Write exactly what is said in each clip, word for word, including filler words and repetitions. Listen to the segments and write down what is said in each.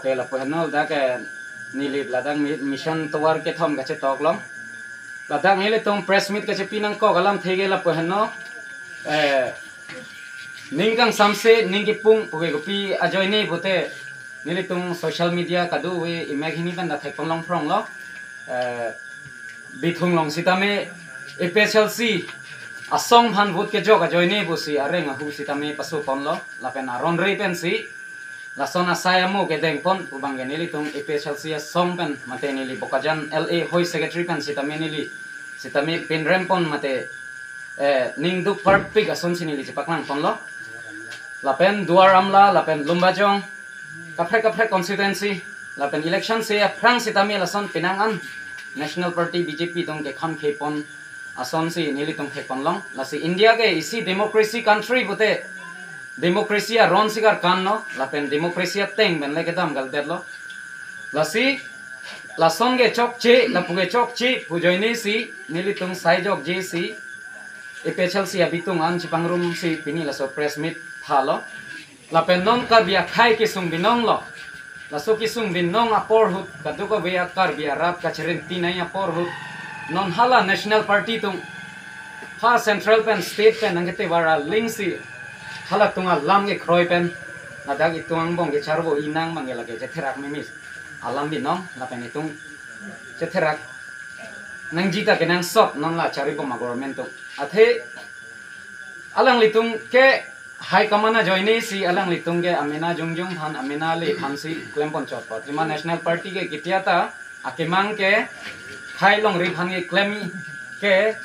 Ke lapu henlo dak ke neli ladak mi- mission tovar kethom kachetok long. Ladak nelitum press meet kachepi nangkok alamthe ke lapu henlo. Eh, ning kangsamse, ning kipung, puke kopi ajoine pute nelitum social media kado-ve imek hini pen da thekpon long phrong lo. Eh, Bithung along sitame A P H L C asong aphan vote kejok ajoine pusi areng ahu sitame paso ponlo. Lapen aron re pensi lason asai amo kedeng pon pu abang ke nelitum A P H L C asong pen mate neli Bokajan L A hoi secretary pen sitame neli sitame pinrem pon mate, eh, ning duk parpik asonsi neli chepaklang ponlo. Lapen Duar Amla, lapen Lumbajong, kaprek kaprek constituency, lapen election se aphrang sitame lason penang an National Party B J P atum kekhang khepon asonsi nelitum thekpon long. Lasi India ke isi democracy country pute democracy aron sikar kan no, lapen democracy ateng pen le kedam kaldetlo. Lasi lason ke chokche, lapu ke chokche pu ajoine si nelitum sai jokje si A P H L C abitung an chepangrum si pini laso press meet thalo. Lapen non Karbi akhei kesung binong lo. Laso kesung binong apor ahut kadokave a Karbi arat kachereng tinai apor ahut non hala National Party atum ha central pen state pen nangkete vara link si halatum alam kekroi pen ladak itum angbong kecharvo inang abang ke lake chetherak memis alam binong lapen itum chetherak nangji ta kenangsot non la charibom a-government atum. Athe alanglitum ke high command ajoine si alanglitum ke amena jongjong aphan, amena le aphan si klempon chotpo. Athema National Party ke ketia ta akemang ke hai longri aphan ke klem ke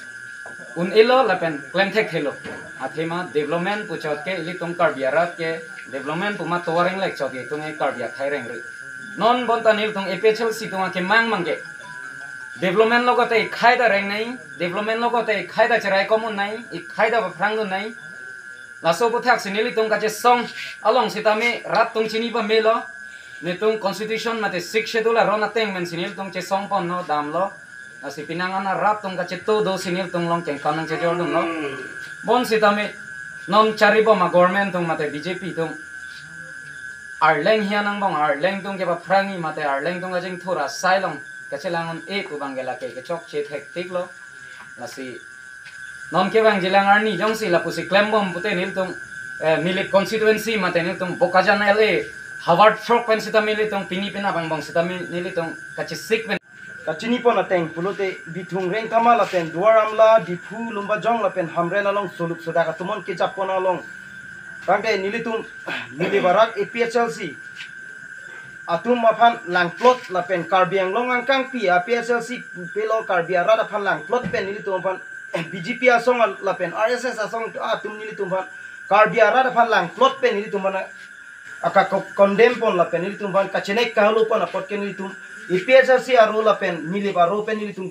un-elo lapen klem thekthelo. Athema development pu chot ke ilitum Karbi arat ke development pu ma tovar inglek chot ke itum ke Karbi akhei rengri. Non bonta nelitum A P H L C atum akemang abang ke development lo kote ikhei ta reng nai, development lo kote ikhei ta cherai komun nai, ikhei ta paphrang dun nai. Laso aputhak si nelitum kachesong along sitame rat atum chini pamelo. Nelitum constitution mate sixth schedule aron ateng pen si nelitum chesong ponlo, damlo. Lasi penang an rat atum kacheto do si nelitum along kengkan nangchejor dunlo. Bonsitame non charibom a-government atum mate B J P atum arleng hian angbong arleng atum kepaphrangji mate arleng atum kachingthur asai along kachelang un-e pu abang ke lake kechokche thektik lo. Lasi non kevangjilang arni jongsi lapusi klembom pute nelitum, eh, Nilip constituency mate nelitum Bokajan L A Howard Throk pen sitame nelitum pini pina angbong sitame nelitum kachesik pen kachini pon ateng pulote Bithung Rengthama lapen Duar Amla, Diphu, Lumbajong lapen Hamren along soluk sodak atum an kejapon along tangte nelitum Nilip arat A P H L C atum aphan langplot lapen Karbi Anglong angkangpi A P H L C pelo Karbi arat aphan langplot pen nelitum aphan B J P asong lapen R S S asong atum nelitum aphan Karbi arat aphan langplot pen nelitum aphan aka ko-, condemn pon lapen nelitum aphan kachenek kahalo pon apot ke nelitum A P H L C aro lapen Nilip aro pen nelitum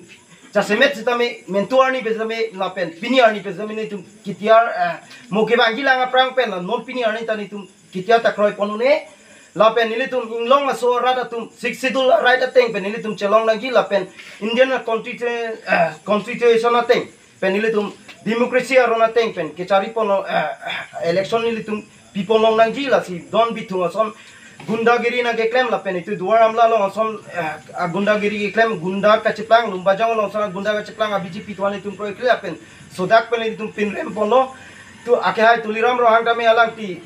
jasemet sitame mentu arni pen sitame lapen pini arni pen sitame nelitum ketia, eh, mo kevangjilang aphrang pen non pini arni ta nelitum ketia ta kroi pon un-e. Lapen nelitum inglong aso arat atum sixth schedule right ateng pen nelitum chelong nangji lapen Indian constitu-, eh, constitution ateng pen nelitum democracy aron ateng pen kechari ponlo, eh, election nelitum pi ponlong nangji. Lasi don Bithung ason gundagiri nangkeklem lapen itum Duar Amla along ason, eh, a gundagiri keklem, gunda kacheplang, Lumbajong along ason gunda kacheplang a B J P atum an itum kroikre lapen sodak pen itum pinrem ponlo. Tu akehai Tuliram Ronghang tame alangli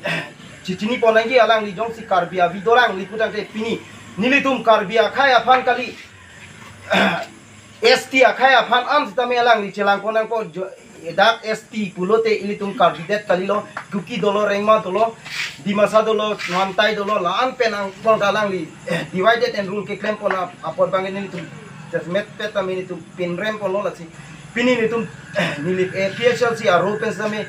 chichini pon nangji, alangli jongsi Karbi avi dorang lipu tangte pini nelitum Karbi akhei aphan kali, S T akhei aphan an sitame alangli chelang pon nangpo jo-, dak S T pulote ilitum Karbi det kalilo, Kuki dolo, Rengma dolo, Dimasa dolo, Mantai dolo, la-an pen angbong ta alangli divided and rule keklem pon ap-, apot abang nelitum jasemet pet tame nelitum pinrem ponlo. Lasi pini nelitum Nilip A P H L C aro pen sitame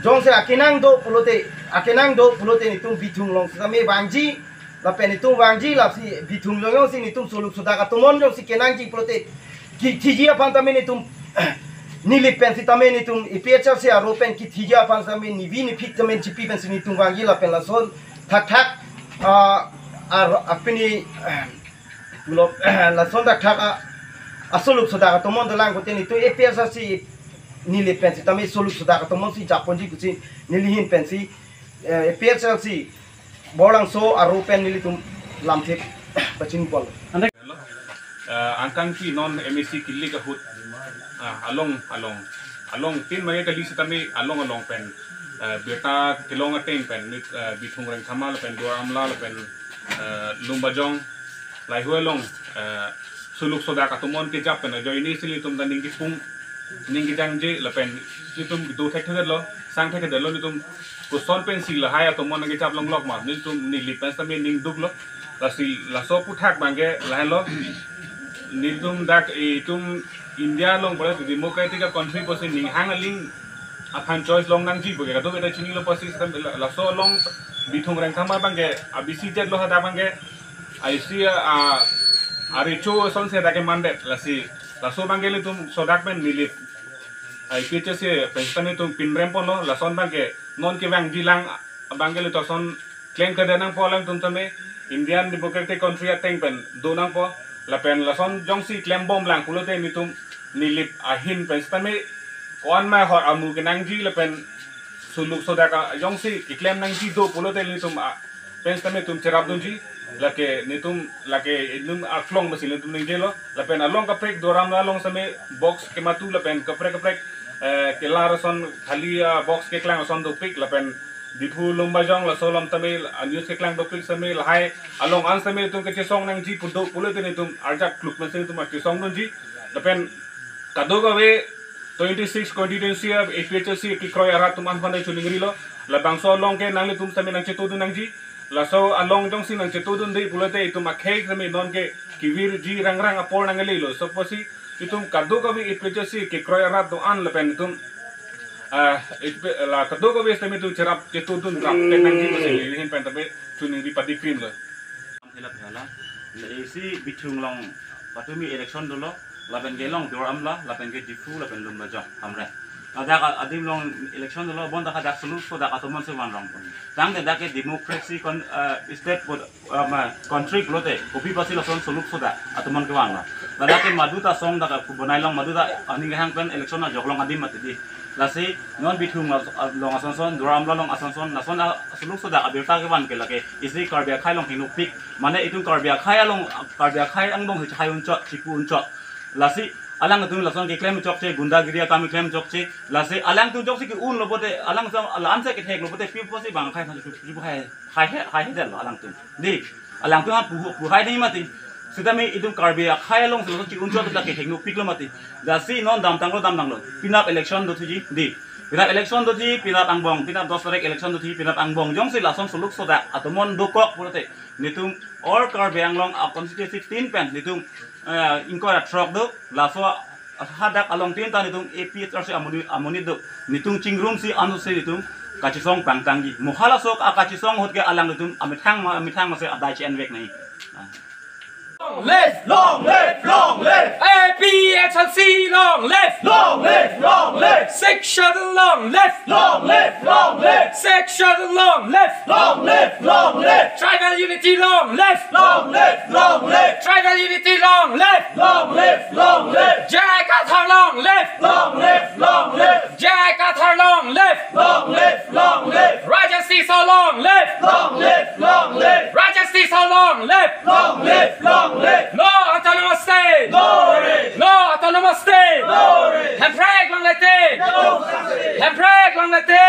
jongsi akenang do pulote, akenang do pulote nelitum Bithung along sitame vangji, lapen nelitum vangji, lasi Bithung along jongsi nelitum soluk sodak atum an jongsi kenangji pulote kithiji aphan tame nelitum Nilip pen sitame nelitum A P H L C aro pen kithiji aphan sitame nivi niphit tame chipi pensi nelitum vangji lapen lason thakthak, ah, ar-, apini, ah, pulo, lason thakthak, ah, asoluk sodak atum an dolang kote nelitum A P H L C Nilip pen sitame soluk sodak atum ansi japonji pusi neli ahin pensi, eh, A P H L C Borlangso aro pen nelitum lamthek pachini pon. Eh, angkang pi non M A C kilik ahut, ah, along, along, along tin maya kali sitame along along pen, eh, birta kelong ateng pen, nit, eh, Bithung Rengthama lapen Duar Amla lapen, eh, Lumbajong, lahai along, eh, suluk sodak atomon kejap pen ajoine si nelitum ta ning kipung, ning kejangje lapen nelitum do thekthedetlo, sang thekthedetlo nelitum koson pensi lahai atomon nangkejap longlok ma, nelitum Nilip pen sitame ning duklo. Lasi laso aphuthak abangke lahenlo, nelitum dak itum India along pura democratic a-country pusi ning hang aling aphan choice long nangji pu ke kadokave ta chinilo pusi sitame la-, laso along Bithung Rengthama abangke a-B C Z lo, hadak abangke I C a, a, arecho asonsi hadak kemandet. Lasi laso abangke nelitum sodak pen Nilip, A P H L C pen sitame nelitum pinrem ponlo, lason abangke non kevangjilang abangke nelitum ason klem kede nangpo alangtum tame, Indian democratic country ateng pen do nangpo, lapen lason jongsi klembomlang pulote nelitum Nilip ahin pen sitame ko-an ma hor amu kenangji lapen suluk sodak a jongsi keklem nangji do pulote nelitum a pen sitame nelitum cherapdunji, lake nelitum, lake nelitum aklong pusi nelitum ningjelo, lapen along kaprek Duar Amla along sitame box kematu lapen kaprek kaprek, eh, kelar ason thali, ah, box keklang ason dopik lapen Diphu Lumbajong laso along tame, ah, news keklang dopik sitame lahai along an sitame nelitum kechesong nangji pu do pulote nelitum arjak kluk pensi nelitum kechesongdunji, lapen kadokave twenty-six constituency a-APHLC kekroi arat atum aphan choningrilo. Labangso along ke nanglitum sitame nangchetodun nangji. Laso along jongsi nangchetodunde pulote itum akhei sitame non ke kevirji rangrang apor nanglelo. Laso pusi itum kadokave APHLC kekroi arat do-an lapen itum, ah, it-, la kadokave sitame itum cherap chetodun rap pen nangji pusi neli ahin pen tabe choningri padikrimlo. Hilap hala. Isi Bithung along patumi election dolo, lapen ke along Duar Amla, lapen ke Diphu, lapen Lumbajong, Hamren. Ladak a-, adim along election dolo, bonta hadak suluk sodak atomon si vanrong. Tangte dak ke democracy kon-, eh, state pu-, eh, ma, country pulote, kopi pusi lason suluk sodak atomon kevang lo. Ladak ke maduta song dak bonai along maduta aning kehang pen election ajok along adim mati dei. Lasi non Bithung along asonson, Duar Amla along asonson, lason a-, suluk sodak abirta kevan ke lake isi Karbi akhei along hingnopik. Mane itum Karbi akhei along, Karbi akhei angbong hai unchot, chipu unchot. Lasi alangtum lason keklem chokche, gundagiri akam keklem chokche. Lasi alangtum jongsi ke-unlo pulote, alangtum la-ansi ketheklo pulote, pi pusi bang akhei aphan chipu hai, hai, hai, hai detlo alangtum. Dei, alangtum ha pu, pu hai dei mati. Sitame itum Karbi akhei along si lason chi-unchot lake hingnopiklo mati. Lasi non damtanglo, damtanglo. Penap election dothuji, dei. Penap election dothu, penap angbong, penap dos tarik election dothu, penap angbong jongsi lason suluk sodak atomon dokok pulote, nelitum all Karbi Anglong a-constituency tin pen nelitum, eh, ingkoi ra throk do, laso hadak along tin ta nelitum APHLC amonit, amonit do, nelitum chingrumsi anutsi nelitum kachesong pangtangji. Mo halaso akachesong ahut ke alanglitum amethang ma, amethang masi adai che-envek nangji. Ah. Long live, long live, long live. APHLC long live. Long live, long live. Sixth Schedule long live. Long live, long live. Sixth Schedule long live. Long live, long live. Tribal unity long live. Long live, long live. Tribal unity long live. Long live, long live. J I Kathar long live. Long live, long live. J I Kathar long live. Long live, long live. Rajesh Tisso long live. Long live, long live. Rajesh Tisso long live. Long live, long live. No autonomous state. No rest. No autonomous state. No rest. Hemprek longle te. No success. Hemprek longle te.